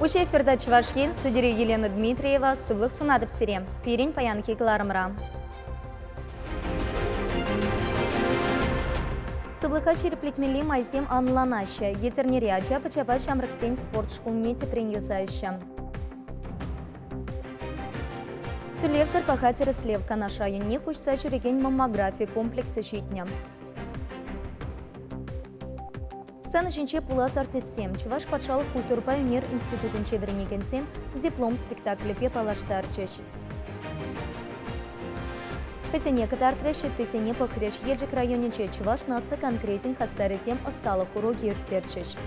Уҫӑ эфирта Чӑваш Ен студире Елена Дмитриева. Сывлӑх сунатӑп сире. Пирӗн паянхи кӑларӑмра. Сывлӑха ҫирӗплетмелли майсем анланаҫҫӗ. Етӗрнере ача-пӑчапа ҫамрӑксен спорт шкулне тӗпрен юсаҫҫӗ. Тӳлевсӗр паха тӗрӗслев Канаш районне куҫса ҫӳрекен маммографи комплексӗ ҫитнӗ. Сцена ҫинче пулас артистсем, Чӑваш патшалӑх культурӑпа ӳнер институтӗнче вӗренекенсем диплом спектаклӗпе паллаштарчӗҫ. Хӑйсене кӑтартрӗҫ, ыттисене пӑхрӗҫ. Елчӗк районӗнче Чӑваш наци конгресӗн хастарӗсем ӑсталӑх урокӗ ирттерчӗҫ.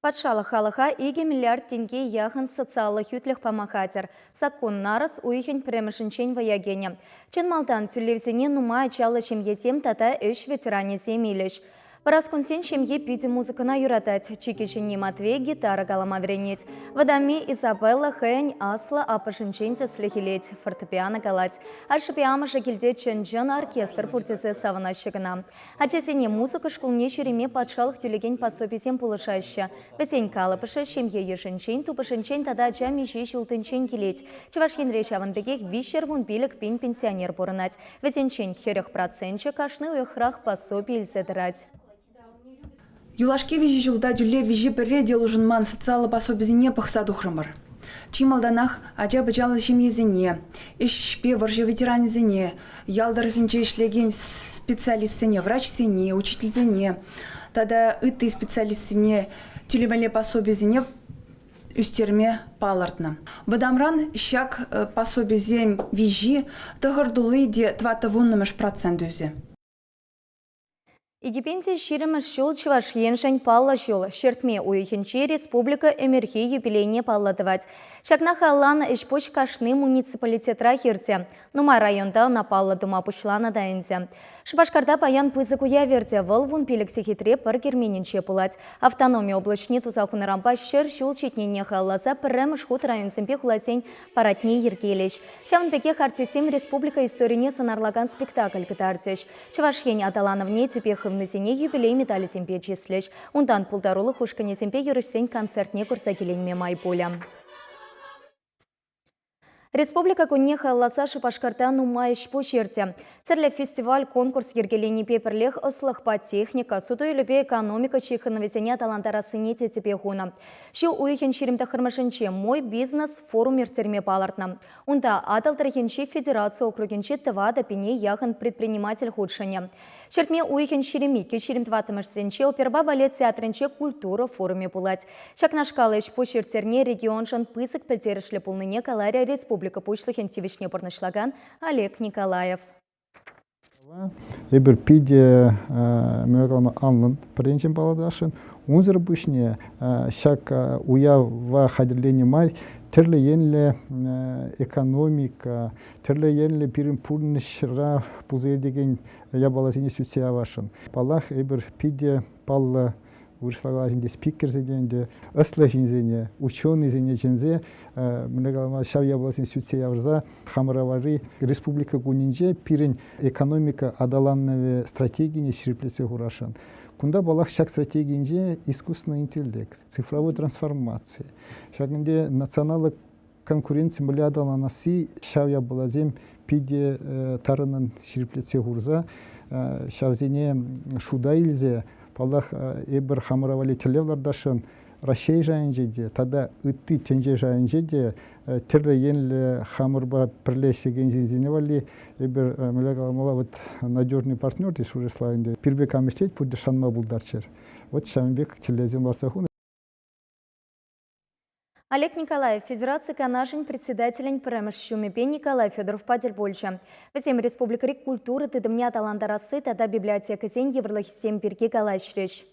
Патшалӑх халӑха 2 миллиард тенке яхӑн социаллӑ хӳтлӗх пама хатӗр. Саккун нарӑс уйӑхӗн пӗрремӗшӗнчен вӑя кӗнӗ. Чӑн малтан тӳлевсене нумай ачаллӑ ҫемьесем тата ӗҫ ветеранӗсем илӗҫ. Пӑраскунсен ҫемйи питӗ музыкӑна юратать. Чи кӗҫӗнни Матвей гитара калама вӗренет. Вӑтамми Изабелла хӑйӗн аслӑ аппӑшӗнчен тӗслӗх илет, фортепиано калать. Ашшӗпе амӑшӗ килте чӑн-чӑн оркестр пур тесе савӑнаҫҫӗ кӑна. Ачасене музыка шкулне ҫӳреме патшалӑх тӳлекен пособисем пулӑшаҫҫӗ. Вӗсен калӑпӑшӗ ҫемье йышӗнчен, тупӑшӗнчен тата ача миҫе ҫултинчен килет. Чӑваш Енре ҫавӑн пекех 315 пин пенсионер пурӑнать. Вӗсенчен 40 проценчӗ кашни уйӑхрах пособи илсе тӑрать. Юлашки виҫӗ ҫулта тӳлев виҫи пӗрре те улшӑнман социаллӑ пособисене пӑхса тухрӑмӑр. Чи малтанах ача-пӑчаллӑ ҫемьесене, ӗҫпе вӑрҫӑ ветеранӗсене, ял тӑрӑхӗнче ӗҫлекен специалистсене, врачсене, учительсене тата ытти специалистсене тӳлемелле пособисене ӳстерме палӑртнӑ. Вӑтамран ҫак пособисен виҫи тӑхӑр тулли те тӑваттӑ вуннӑмӗш процент ӳсӗ. 2020 ҫул Чӑваш Еншӗн паллӑ ҫул. Ҫӗртме уйӑхӗнче республика ӗмӗрхи юбилейне паллӑ тӑвать. Ҫакна халалланӑ ӗҫ-пуҫ кашни муниципалитетрах иртӗ. Нумай районта ӑна паллӑ тума пуҫланӑ та ӗнтӗ. Шупашкарта паян пысӑк уяв иртӗ. Вӑл 15 сехетре пӗр керменӗнче пулать. Автономи облаҫне туса хунӑранпа 100 ҫул ҫитнине халалласа пӗрремӗш хут районсемпе хуласен парадне йӗркелӗҫ. Ҫавӑн пекех артистсем республика историне сӑнарлакан спектакль кӑтартӗҫ. Чӑваш Ен аталанӑвне тӳпе хывнисене юбилей медалӗсемпе чыслӗҫ. Унтан пултарулӑх ушкӑнӗсемпе юрӑҫсен концертне курса киленме май пулӗ. Республика кунне халалласа Шупашкарта нумай ӗҫ-пуҫ иртӗ. Тӗрлӗ фестиваль-конкурс йӗркеленипе пӗрлех ӑслӑхпа техника, суту-илӳпе экономика ҫыхӑнӑвӗсене аталантарассине те тӗпе хунӑ. Ҫу уйӑхӗн 29-мӗшӗнче «Мой бизнес» форум ирттерме палӑртнӑ. Унта Атӑл тӑрӑхӗнчи федераци округӗнчи тӑватӑ пине яхӑн предприниматель хутшӑнӗ. Ҫӗртме уйӑхӗн 22-24-мӗшсенче оперӑпа балет театрӗнче культура форумӗ пулать. Ҫакнашкал ӗҫ-пуҫ ирттерни регионшӑн пысӑк пӗлтерӗшлӗ пулнине каларӗ республика Пуҫлӑхӗн тивӗҫне пурнӑҫлакан Олег Николаев. Эпир питӗ анлӑн пӗрринчен палӑртасшӑн. Унсӑр пуҫне ҫак уява хатӗрленӗ май тӗрлӗ енлӗ экономика, тӗрлӗ енлӗ пирӗн пурнӑҫра пулса иртекен япаласене сӳтсе явасшӑн. Паллах, эпир питӗ паллӑ вырӑсла калаҫнӑ спикерсене ӗнтӗ, ӑслӑ ҫынсене, ученӑйсене чӗнсе, мӗнле калама, ҫав япаласене сӳтсе явса хамӑра валли республика кунӗнче пирӗн экономика аталанӑвӗ стратегине ҫирӗплетсе хурасшӑн. Кунта, паллах, ҫак стратегинче искусственный интеллект, цифровой трансформаци, ҫакӑнте националлӑ конкуренци мӗнле аталанасси ҫав япаласем питӗ тарӑннӑн ҫирӗплетсе хурса ҫавсене шута илсе, паллах, эпир хамӑра валли тӗллев лартасшӑн Раҫҫей шайӗнче те тата ытти тӗнче шайӗнче те тӗрлӗ енлӗ хамӑрпа пӗрле ӗҫлекен ҫынсене валли эпир мӗнле каламалла вот надежный партнер тес вырӑсла ӗнтӗ пирпе кам ӗҫлет пурте шанма пултарччӑр. Вот ҫавӑн пек тӗллевсем лартса хунӑ. Олег Николаев Федераци Канашӗн председателӗн пӗрремӗш ҫумӗпе Николай Федоровпа тӗл пулчӗ. Вӗсем республикӑри культура тытӑмне аталантарасси тата библиотекӑсен йывӑрлӑхӗсем пирки калаҫрӗҫ.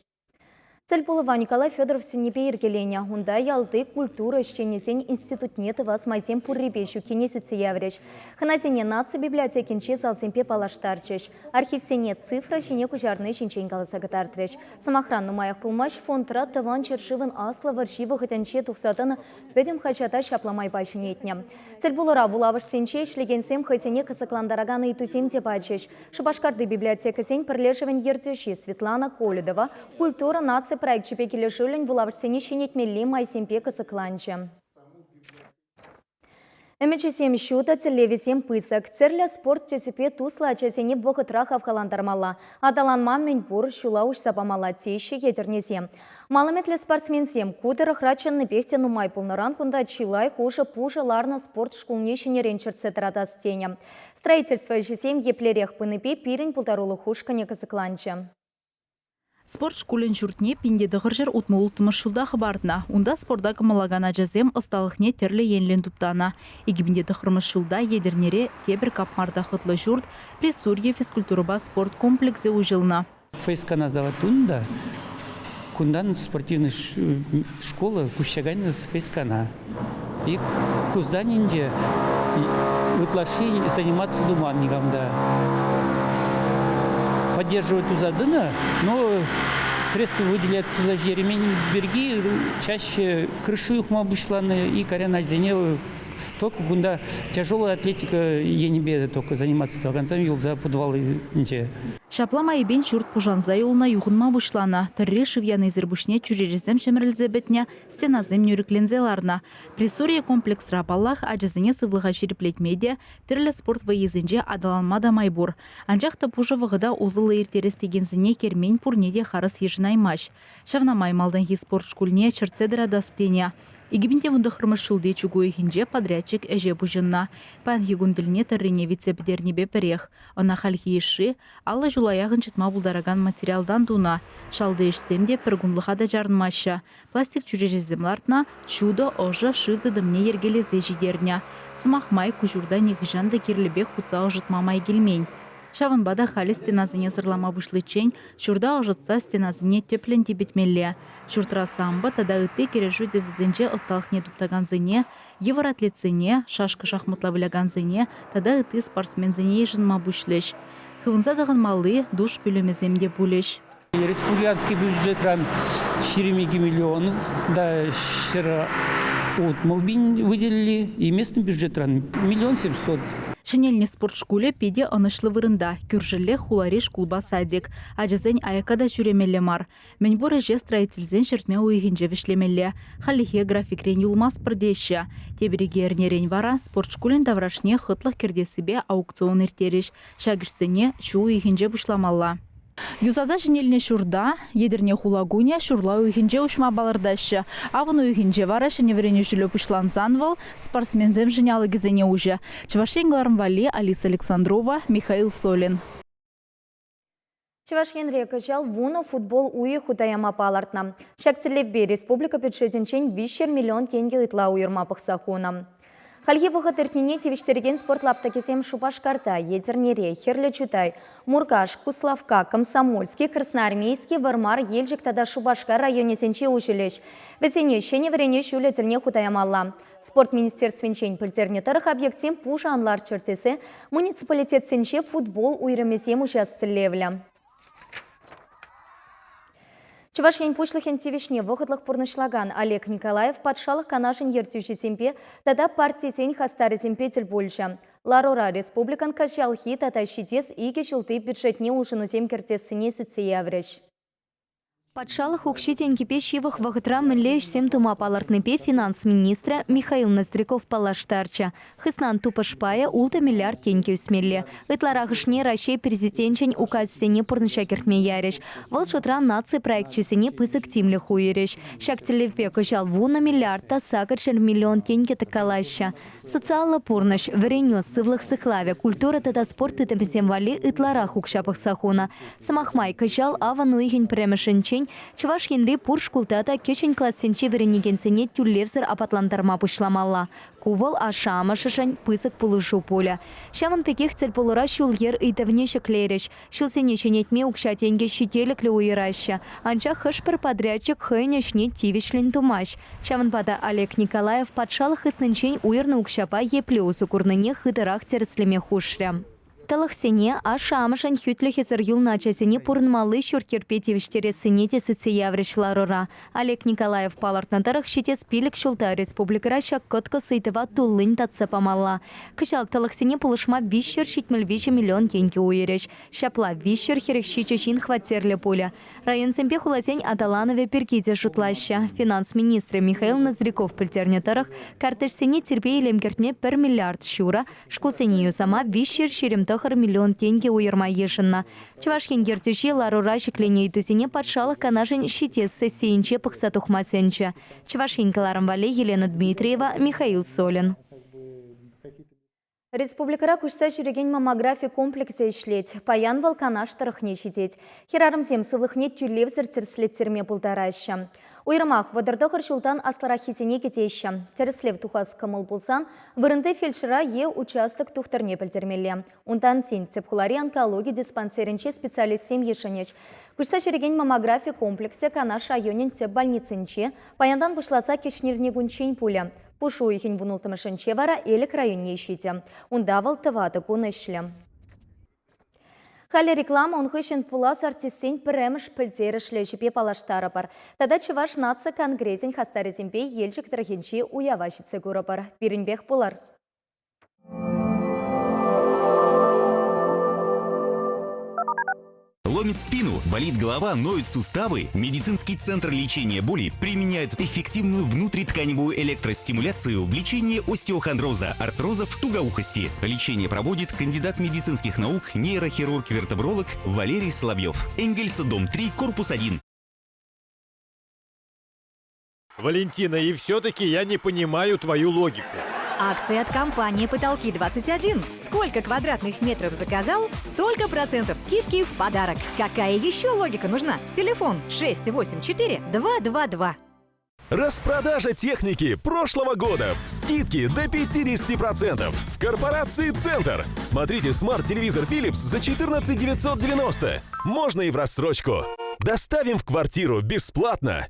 Тӗлпулӑва Николай Федоров сӗннипе йӗркеленӗ. Унта ялти культура ӗҫченӗсен институтне тӑвас майсем пуррипе ҫуккине сӳтсе яврӗҫ. Хӑнасене наци библиотекинчи залсемпе паллаштарчӗҫ. Архивсене цифра ҫине куҫарни ҫинчен каласа кӑтартрӗҫ. Сӑмахран, нумаях пулмасть фондра Тӑван ҫӗршывӑн Аслӑ вӑрҫи вӑхӑтӗнче тухса тӑнӑ пӗтӗм хаҫата ҫапла майпа ҫӗнетнӗ. Тӗлпулура вулавӑшсенче ӗҫлекенсем хӑйсене кӑсӑклантаракан ыйтусем те пачӗҫ. Шупашкарти библиотекӑсен пӗрлешӗвӗн ертӳҫи Светлана Коледова культура наци проекчӗпе килӗшӳллӗн вулавӑшсене ҫӗнетмелли майсемпе кӑсӑкланчӗ. Ӗмӗчӗсем ҫутӑ, тӗллевӗсем пысӑк. Тӗрлӗ спорт тӗсӗпе туслӑ ачасене вӑхӑтра хавхалантармалла, аталанма мӗнпур ҫула уҫса памалла теҫҫӗ етӗрнесем. Мал ӗмӗтлӗ спортсменсем ку тӑрӑхра чӑннипех те нумай пулнӑран кунта чылай хушӑ пушӑ ларнӑ спорт шкулне ҫӗнӗрен чӗртсе тӑратас тенӗ. Строительство ӗҫӗсем еплерех пынипе пирӗн пултарулӑх ушкӑнӗ кӑсӑкланчӗ. Спорт шкулӗн ҫуртне 1966 ҫулта хӑпартнӑ. Унта спорта кӑмӑллакан ачасем ӑсталӑхне тӗрлӗ енлӗн туптанӑ. 2009 ҫулта Етӗрнере тепӗр капмар та хӑтлӑ ҫурт, Присурье физкультурӑпа спорт комплексӗ уҫӑлнӑ. ФСКна сдавать тунӑ та кунтан спортивный школа куҫса кайнӑ с ФСКна. И ку зданинче ытлашши заниматься туман никам та. Поддерживать туса тӑнӑ, но средства выделять туса ҫитермен пирки чаще крышу юхма пуҫланӑ и кайран ачасене только кунта тяжелая атлетика енӗпе только заниматься тӑвакансем юлса подвалӗнче. Ҫапла майӗпен ҫурт пушанса юлнӑ, юхӑнма пуҫланӑ. Тӑрри шыв янисӗр пуҫне чӳречесем ҫӗмӗрӗлсе пӗтнӗ, стенасем нӳрӗкленсе ларнӑ. Присурье комплексра, паллах, ачасене сывлӑха ҫирӗплетме те, тӗрлӗ спорт вӑййисенче аталанма та май пур. Анчах та пушӑ вӑхӑта усӑллӑ ирттерес текенсене кермен пурне те харӑс йышӑнаймасть. Ҫавна май малтанхи спорт шкулне чӗртсе тӑратас тенӗ. 2019 ҫулти чӳк уйӑхӗнче подрядчик ӗҫе пуҫӑннӑ. Паянхи кун тӗлне тӑррине витсе пӗтернипе пӗрех. Ӑна хальхи йышши 50 ҫула яхӑн чӑтма пултаракан материалтан тунӑ. Шалти ӗҫсем те пӗр кунлӑха та чарӑнмаҫҫӗ. Пластик чӳречесем лартнӑ, ҫутӑ, ӑшӑ, шыв тытӑмне йӗркелесе ҫитернӗ. Сӑмах май, ку ҫурта нихӑҫан та кирлӗ пек хутса ӑшӑтма май килмен. Ҫавӑнпа та халӗ стенасене сӑрлама пуҫличчен ҫурта ӑшӑтса стенасене тӗплӗн типӗтмелле. Ҫуртра самбо тата ытти кӗрешӳ тӗсӗсенче ӑсталӑхне туптакансене, йывӑр атлетсене, шашка-шахматла вылякансене тата ытти спортсменсене йышӑнма пуҫлӗҫ. Хывӑнса тӑхӑнмалли душ пӳлӗмӗсем те пулӗҫ. Республиканский бюджетран 22 миллион да 160 пин выделили, и местный бюджетран миллион семьсот. Ҫӗнелнӗ спорт шкулӗ питӗ ӑнӑҫлӑ вырӑнта. Кӳршӗлле хулари шкулпа садик. Ачасен аякка та ҫӳремелле мар. Мӗнпур ӗҫе строительсен ҫӗртме уйӑхӗнче вӗҫлемелле. Хальлӗхе графикрен юлмастпӑр теҫҫӗ. Тепӗр икӗ эрнерен вара спорт шкулӗн таврашне хӑтлӑх кӗртессипе аукцион ирттерӗҫ. Ҫак ӗҫсене ҫу уйӑхӗнче пуҫламалла. Юсаса ҫӗнелнӗ ҫурта Етӗрне хула кунӗ ҫурла уйӑхӗнче уҫма палӑртаҫҫӗ. Авӑн уйӑхӗнче вара ҫӗнӗ вӗренӳ ҫулӗ пуҫлансан вӑл спортсменсемшӗн алӑкӗсене уҫӗ. Чӑваш Ен кӑларӑм валли Алиса Александрова, Михаил Солин. Чӑваш Енре кӑҫал вунӑ футбол уйӗ хута яма палӑртнӑ. Ҫак тӗллевпе республика бюджетӗнчен 300 миллион тенкӗ ытла уйӑрма пӑхса хунӑ. Хальхи вӑхӑт иртнине тивӗҫтерекен спорт лаптӑкӗсем Шупашкарта, Етӗрнере, Хӗрлӗ Чутай, Муркаш, Куславкка, Комсомольски, Красноармейски, Вӑрмар, Елчӗк тата Шупашкар районӗсенче уҫӑлӗҫ. Вӗсене ҫӗнӗ вӗренӳ ҫулӗ тӗлне хута ямалла. Спорт министерствинчен пӗлтернӗ тӑрӑх объектсем пушӑ ан ларччӑр тесе муниципалитетсенче футбол уйрӑмӗсем уҫас тӗллевлӗ. Чӑваш Ен Пуҫлӑхӗн тивӗҫне вӑхӑтлӑх пурнӑҫлакан Олег Николаев Патшалӑх Канашӗн ертӳҫисемпе тата партисен хастарӗсемпе тӗл пулчӗ. Ларура республикӑн кӑҫалхи тата ҫитес икӗ ҫулти бюджетне улшӑнусем кӗртессине сӳтсе яврӗҫ. Патшалӑх укҫи-тенкипе ҫывӑх вӑхӑтра мӗнле ӗҫсем тума палӑртнипе финанс министрӗ Михаил Ноздряков паллаштарчӗ. Хыснан тупӑш пайӗ ултӑ миллиард тенкӗ ӳсмелле. Ытларахӑшне Раҫҫей Президенчӗн указӗсене пурнӑҫа кӗртме ярӗҫ. Вӑл шутра наци проекчӗсене пысӑк тимлӗх уйӑрӗҫ. Ҫак тӗллевпе кӑҫал вунӑ миллиард та 800 миллион тенкӗ тӑккалаҫҫӗ. Социаллӑ пурнӑҫ, вӗренӳ, сывлӑх сыхлавӗ, культура тата спорт тытӑмӗсем валли ытларах укҫа пӑхса хунӑ. Сӑмах май, кӑҫал авӑн уйӑхӗн пӗрремӗшӗнчен. килӗшӳллӗн Чӑваш Енри пур шкулта та кӗҫӗн классенче вӗренекенсене тӳлевсӗр апатлантарма пуҫламалла. Ку вӑл ашшӗ-амӑшӗшӗн пысӑк пулӑшу пулӗ. Ҫавӑн пекех тӗлпулура ҫул-йӗр ыйтӑвне ҫӗклерӗҫ. Ҫулсене ҫӗнетме укҫа-тенкӗ ҫителӗклӗ уйӑраҫҫӗ. Анчах хӑш-пӗр подрядчик хӑйӗн ӗҫне тивӗҫлӗн тумасть. Ҫавӑнпа та Олег Николаев патшалӑх хыснинчен уйӑрнӑ укҫапа епле усӑ курнине хытӑрах тӗрӗслеме хушрӗ. Тӑлӑхсене, ашшӗ-амӑшӗн хӳтлӗхӗсӗр юлнӑ ачасене пурӑнмалли ҫурт-йӗрпе тивӗҫтерессине те сӳтсе яврӗҫ ларура. Олег Николаев палӑртнӑ тӑрӑх, ҫитес пилӗк ҫулта республикӑра ҫак кӑткӑс ыйтӑва туллин татса памалла. Кӑҫал тӑлӑхсене пулӑшма 373 миллион тенкӗ уйӑрӗҫ. Ҫапла 347 ҫын хваттерлӗ пулӗ. Районсемпе хуласен аталанӑвӗ пирки те шутлаҫҫӗ. Финанс министрӗ Михаил Ноздряков пӗлтернӗ тӑрӑх, картишсене тирпей-илем кӗртме пӗр миллиард ҫурӑ, шкулсене юсама 329 миллион тенкӗ уйӑрма йышӑннӑ. Чӑваш Ен ертӳҫи ларура ҫӗкленӗ ыйтусене Патшалӑх Канашӗн ҫитес сессийӗнче пӑхса тухма сӗнчӗ. Чӑваш Ен кӑларӑм валли Елена Дмитриева, Михаил Солин. Республикӑра куҫса ҫӳрекен маммографи комплексӗ ӗҫлет. Паян вӑл Канаш тӑрӑхне ҫитет. Хӗрарӑмсем сывлӑхне тӳлевсӗр тӗрӗслеттерме пултараҫҫӗ. Уйрӑмах 39 ҫултан аслӑраххисене кӗтеҫҫӗ. Тӗрӗслев тухас кӑмӑл пулсан вырӑнти фельдшера е участок тухтӑрне пӗлтермелле. Унтан тин тӗп хулари онкологи диспансерӗнче специалистсем йышӑнӗҫ. Куҫса ҫӳрекен маммографи комплексӗ Канаш районӗн тӗп больницинче паянтан пуҫласа кӗҫнерникунччен пулӗ. Пуш уйӑхӗн вунулттӑмӗшӗнче вара Элӗк районне ҫитӗ. Унта вӑл тӑватӑ кун ӗҫлӗ. Халӗ реклама ун хыҫҫӑн пулас артистсен пӗрремӗш пӗлтерӗшлӗ ӗҫӗпе паллаштарӑпӑр. Тата Чӑваш наци конгресӗн хастарӗсемпе Елчӗк тӑрӑхӗнчи уява ҫитсе курӑпӑр. Пирӗнпех пулӑр! Ломит спину, болит голова, ноют суставы? Медицинский центр лечения боли применяет эффективную внутритканевую электростимуляцию в лечении остеохондроза, артрозов, тугоухости. Лечение проводит кандидат медицинских наук, нейрохирург-вертебролог Валерий Соловьев. Энгельса, дом 3, корпус 1. Валентина, и все-таки я не понимаю твою логику. Акция от компании «Потолки-21». Сколько квадратных метров заказал, столько процентов скидки в подарок. Какая еще логика нужна? Телефон 684 222. Распродажа техники прошлого года. Скидки до 50%. В корпорации «Центр». Смотрите смарт-телевизор Philips за 14 990. Можно и в рассрочку. Доставим в квартиру бесплатно.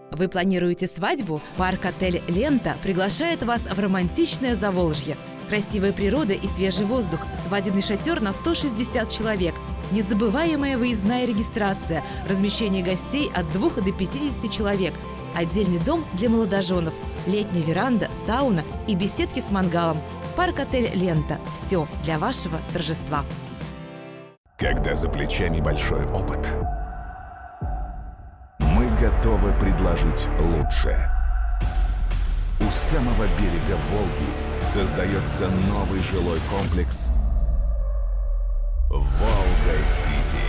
Вы планируете свадьбу? Парк-отель «Лента» приглашает вас в романтичное Заволжье. Красивая природа и свежий воздух, свадебный шатер на 160 человек, незабываемая выездная регистрация, размещение гостей от 2 до 50 человек, отдельный дом для молодоженов, летняя веранда, сауна и беседки с мангалом. Парк-отель «Лента». Все для вашего торжества. Когда за плечами большой опыт, мы готовы предложить лучшее. У самого берега Волги создается новый жилой комплекс «Волга-Сити».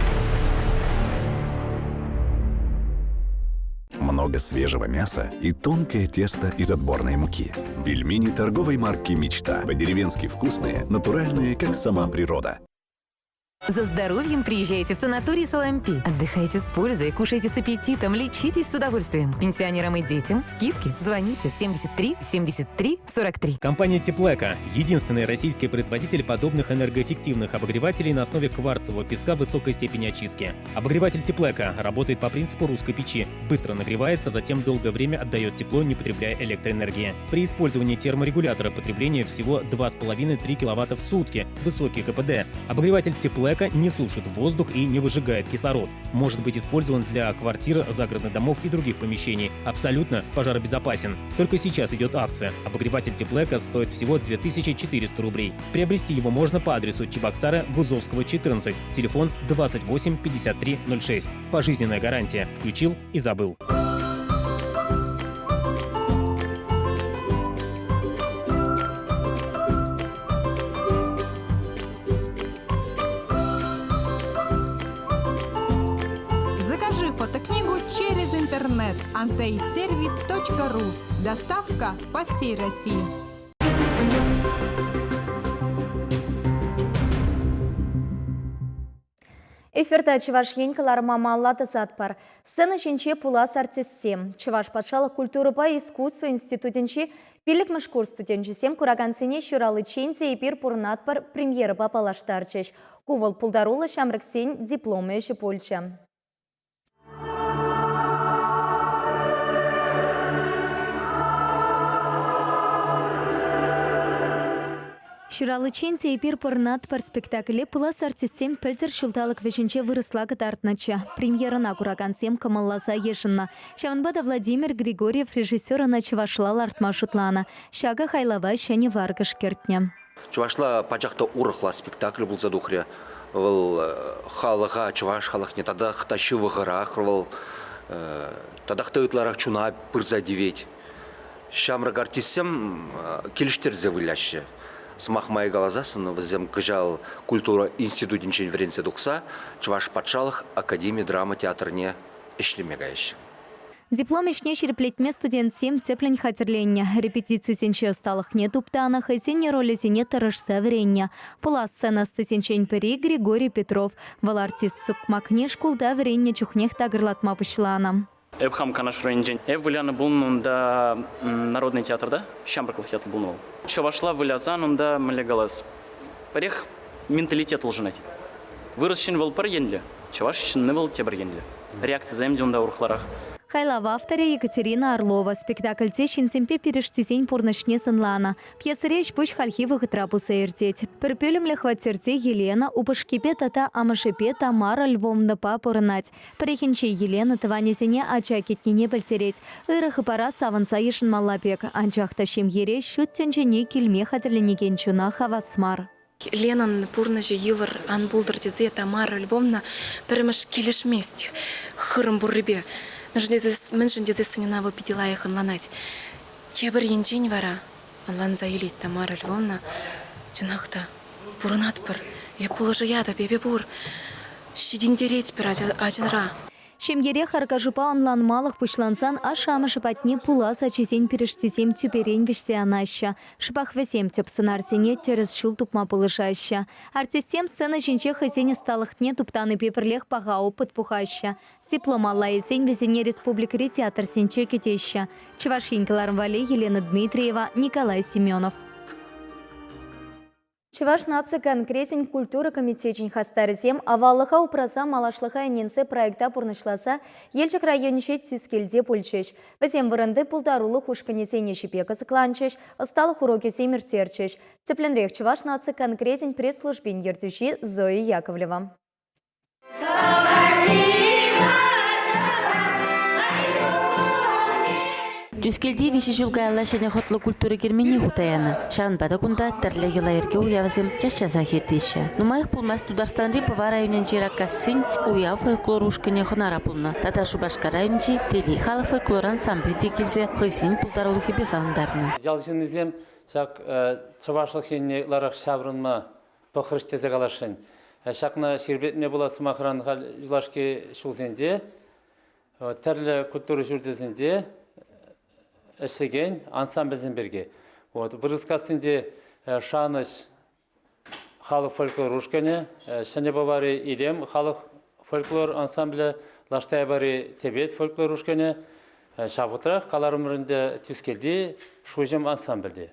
Много свежего мяса и тонкое тесто из отборной муки. Пельмени торговой марки «Мечта». По-деревенски вкусные, натуральные, как сама природа. За здоровьем приезжайте в санаторий Салампи. Отдыхайте с пользой, кушайте с аппетитом, лечитесь с удовольствием. Пенсионерам и детям скидки. Звоните 73 73 43. Компания Теплека – единственный российский производитель подобных энергоэффективных обогревателей на основе кварцевого песка высокой степени очистки. Обогреватель Теплека работает по принципу русской печи. Быстро нагревается, затем долгое время отдает тепло, не потребляя электроэнергии. При использовании терморегулятора потребление всего 2,5-3 киловатта в сутки, высокий КПД. Обогреватель Теплека не сушит воздух и не выжигает кислород. Может быть использован для квартир, загородных домов и других помещений. Абсолютно пожаробезопасен. Только сейчас идет акция. Обогреватель Теплека стоит всего 2400 рублей. Приобрести его можно по адресу Чебоксара, Гузовского, 14. Телефон 28 53 06. Пожизненная гарантия. Включил и забыл. Закажи фотокнигу через интернет anteyservice.ru. Доставка по всей России. Эфирта Чӑваш Ен кӑларӑма малалла тӑсатпӑр. Сцена ҫинче пулас артистсем. Чӑваш патшалӑх культурӑпа искусство институтӗнчи пиллӗкмӗш курс студенчӗсем куракансене ҫураличчен те эпир пурӑнатпӑр премьерӑпа паллаштарчӗҫ. Ку вӑл пултаруллӑ ҫамрӑксен диплом ӗҫӗ пулчӗ. Ҫураличчен те эпир пурӑнатпӑр спектакле пулас артистсем пӗлтӗр ҫулталӑк вӗҫӗнче вырӑсла кӑтартнӑччӗ. Премьерӑна куракансем кӑмӑлласа йышӑннӑ. Ҫавӑнпа та Владимир Григорьев режиссер ӑна чӑвашла лартма шутланӑ. Ҫакӑ хайлава ҫӗнӗ варкӑш кӗртнӗ. Чӑвашла пачах та урӑхла спектакль пулса тухрӗ. Вӑл халӑха, чӑваш халӑхне татах та ҫывӑхрах вӑл, татах та ытларах чуна пырса тивет. Ҫамрӑк артистсем килӗштерсе выляҫҫӗ. Сӑмах май каласассӑн, вӗсем кӑҫал культура институтӗнчен вӗренсе тухса Чӑваш патшалӑх академи драма театрне ӗҫлеме каяҫҫӗ. Диплом ӗҫне ҫирӗплетме студентсем тӗплӗн хатӗрленнӗ. Репетицисенче ӑсталӑхне туптанӑ, хӑйсен ролӗсене тӑрӑшса вӗреннӗ. Пулас сцена ӑстисенчен пӗри Григорий Петров. Вӑл артист сукмакне шкулта вӗреннӗ чухнех такӑрлатма пуҫланӑ. Эп хам Канаш районӗнчен. Эп вылянӑ пулнӑ унта народный театрта, ҫамрӑклӑх ятлӑ пулнӑ вӑл. Чӑвашла вылясан унта, мӗнле калас, пӗрех менталитет улшӑнать. Вырӑс ҫын вӑл пӗр енлӗ, чӑваш ҫынни вӑл тепӗр енлӗ. Реакцисем те унта урӑхларах. Хайлав авторӗ Екатерина Орлова спектакльте ҫынсемпе пирӗштисен пурнӑҫне сӑнланӑ. Пьесӑри ӗҫ-пуҫ хальхи вӑхӑтра пулса иртет. Пӗр пӳлӗмлӗ хваттерте Елена упӑшкипе тата амӑшӗпе Тамара Львовнӑпа пурӑнать. Пӗррехинче Елена тӑванӗсене ача кӗтнине пӗлтерет. Ырӑ хыпара савӑнса йышӑнмалла пек, анчах та ҫемьере ҫут тӗнчене килме хатӗрленекен чуна хавас мар. Ленӑн пурнӑҫӗ йывӑр ан пултӑр тесе Тамара Львовна пӗрремӗш килӗшмест хырӑм пуррипе. Мӗншӗн тесессӗн ӑна вӑл питӗ лайӑх ӑнланать. Тепӗр енчен вара ӑнланса илет Тамара Львовна, чӑнах та, пурӑнатпӑр, эп пулӑшаятӑп, эпӗ пур, ҫитӗнтеретпӗр ачӑра. Ҫемьере харкашупа ӑнланмалӑх пуҫлансан ашшӗ-амӑшӗ патне пулас ачисен пирӗштисем тӳперен вӗҫсе анаҫҫӗ. Шӑпах вӗсем тӗп сӑнарсене тӗрӗс ҫул тупма пулӑшаҫҫӗ. Артистсем сцена ҫинче хӑйсен ӑсталӑхне туптанипе пӗрлех паха опыт пухаҫҫӗ. Диплом алла илсен вӗсене республикӑри театрсенче кӗтеҫҫӗ. Чӑваш Ен кӑларӑм валли Елена Дмитриева, Николай Семенов. Чӑваш наци конгресӗн культура комитечӗн хастарӗсем аваллӑха упраса малашлӑха ӗненсе проекта пурнӑҫласа Елчӗк районӗнчи Тӳскелте пулчӗҫ. Вӗсем вырӑнти пултарулӑх ушкӑнӗсен ӗҫӗпе кӑсӑкланчӗҫ, ӑсталӑх урокӗсем ирттерчӗҫ. Тӗплӗнрех Чӑваш наци конгресӗн пресс-службин ертӳҫи Зоя Яковлева. Тӳскелте виҫӗ ҫул каялла ҫӗнӗ хӑтлӑ культура керменне хута янӑ. Ҫавӑнпа та кунта тӗрлӗ йӑла-йӗрке уявӗсем час-часах иртеҫҫӗ. Нумаях пулмасть Тутарстанри Пӑва районӗнчи Раккассин Уяв фольклор ушкӑнӗ хӑнара пулнӑ. Тата Шупашкар районӗнчи Телей халӑх фольклор ансамблӗ те килсе хӑйсен пултарулӑхӗпе савӑнтарнӑ. Ял ҫыннисем ҫак чӑвашлӑх енне ытларах ҫаврӑнма пӑхрӗҫ тесе каласшӑн. Ҫакна ҫирӗплетме пулать сӑмахран халь юлашки ҫулсенче тӗрлӗ культура ҫурчӗсенче ӗҫлекен ансамбльсем пирки. Вот Вырӑскассинче Шанӑҫ халӑх фольклор ушкӑнӗ, Ҫӗнӗ Пӑвари Илем халӑх фольклор ансамблӗ, Лаш Таяпари Тепет фольклор ушкӑнӗ, ҫав вӑхӑтрах каларӑмӑр ӗнтӗ Тӳскелти Шуҫӑм ансамбльте.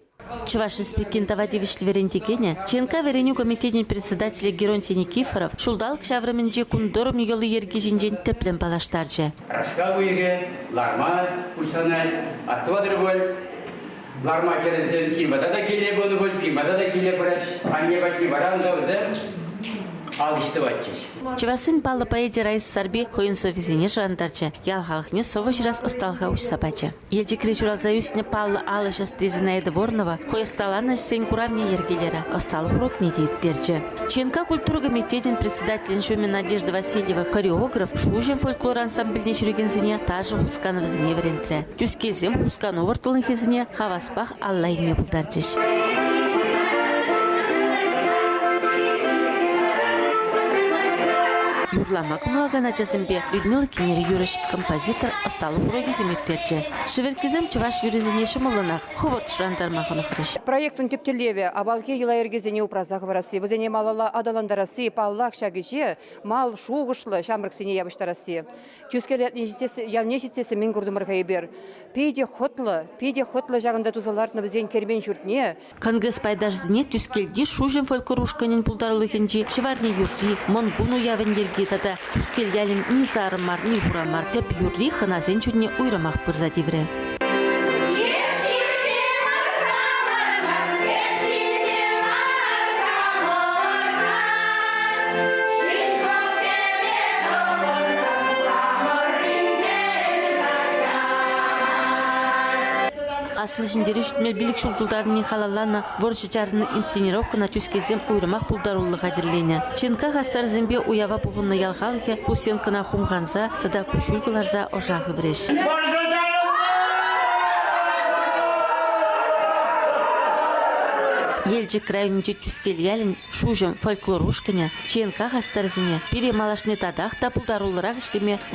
Чӑваш Республикин тава тивӗҫлӗ вӗрентекенӗ, ЧНК вӗренӳ комитечӗн председателӗ Геронтий Никифоров ҫулталӑк ҫаврӑмӗнчи кун тӑрӑм йӑли-йӗрки ҫинчен тӗплӗн паллаштарчӗ. Раштав уйӑхӗ ларма пуҫланать. Астӑватӑр пуль, ларма хӗрӗсем кимата та киле пынӑ пуль, кимата та киле пыраҫ. Анне патне вара унта вӗсем ал ӗҫ тӑватчӗҫ. Чӑвашсен паллӑ поэчӗ Раиса Сарпи хӑйӗн сӑввисене шӑрантарчӗ, ял халӑхне сӑвӑ ҫырас ӑсталӑха уҫса пачӗ. Елчӗкре ҫуралса ӳснӗ паллӑ ал ӗҫ ӑсти Зинаида Воронова хӑй ӑсталанӑ ӗҫсен куравне йӗркелерӗ, ӑсталӑх урокне те ирттерчӗ. ЧНК культура комитечӗн председателӗн ҫумӗ Надежда Васильева хореограф Шуҫӑм фольклор ансамбльне ҫӳрекенсене ташӑ хусканӑвӗсене вӗрентрӗ. Тӳскелсем хускану вӑрттӑнлӑхӗсене хаваспах алла илме пултарчӗҫ. Юрлама кӑмӑллакан ачасемпе Людмила Кинери юрӑҫ, композитор ӑсталӑх урокӗсем ирттерчӗ. Шӗвӗрккесем чӑваш юррисене ҫӑмӑллӑнах, хӑвӑрт шӑрантарма хӑнӑхрӗҫ. Проектӑн тӗп тӗллевӗ – авалхи йӑла-йӗркесене упраса хӑварасси, вӗсене малалла аталантарасси, паллах, ҫак ӗҫе мал шухӑшлӑ ҫамрӑксене явӑҫтарасси. Тӳскел ялне ҫитсессӗн мӗн куртӑмӑр-ха эпир? Питӗ хӑтлӑ, питӗ хӑтлӑ ҫакӑнта туса лартнӑ вӗсен кермен ҫуртне. Конгресс пайташӗсене Тӳскелти Шуҫӑм фольклор ушкӑнӗн пултарулӑхӗнчи Ҫӑварни юрри, Мӑнкун уявӗн йӗрки тата Тӳскел ялӗн ни сарӑ мар, ни хура мар тӗп юрри хӑнасен чунне уйрӑмах пырса тиврӗ. Аслӑ Ҫӗнтерӳ 75 ҫул тултарнине халалланӑ вӑрҫӑ чарӑннӑ инсценировкӑна тӳскелсем уйрӑмах пултаруллӑ хатӗрленӗ. ЧНК хастарӗсемпе уява пухӑннӑ ял халӑхӗ ку сценкӑна хумханса тата куҫҫуль кӑларса ӑша хыврӗҫ. Елчӗк районӗнчи Тӳскел ялӗн Шуҫӑм фольклор ушкӑнӗ ЧНК хастарӗсене пире малашне татах та пултаруллӑрах ӗҫлеме вӑй.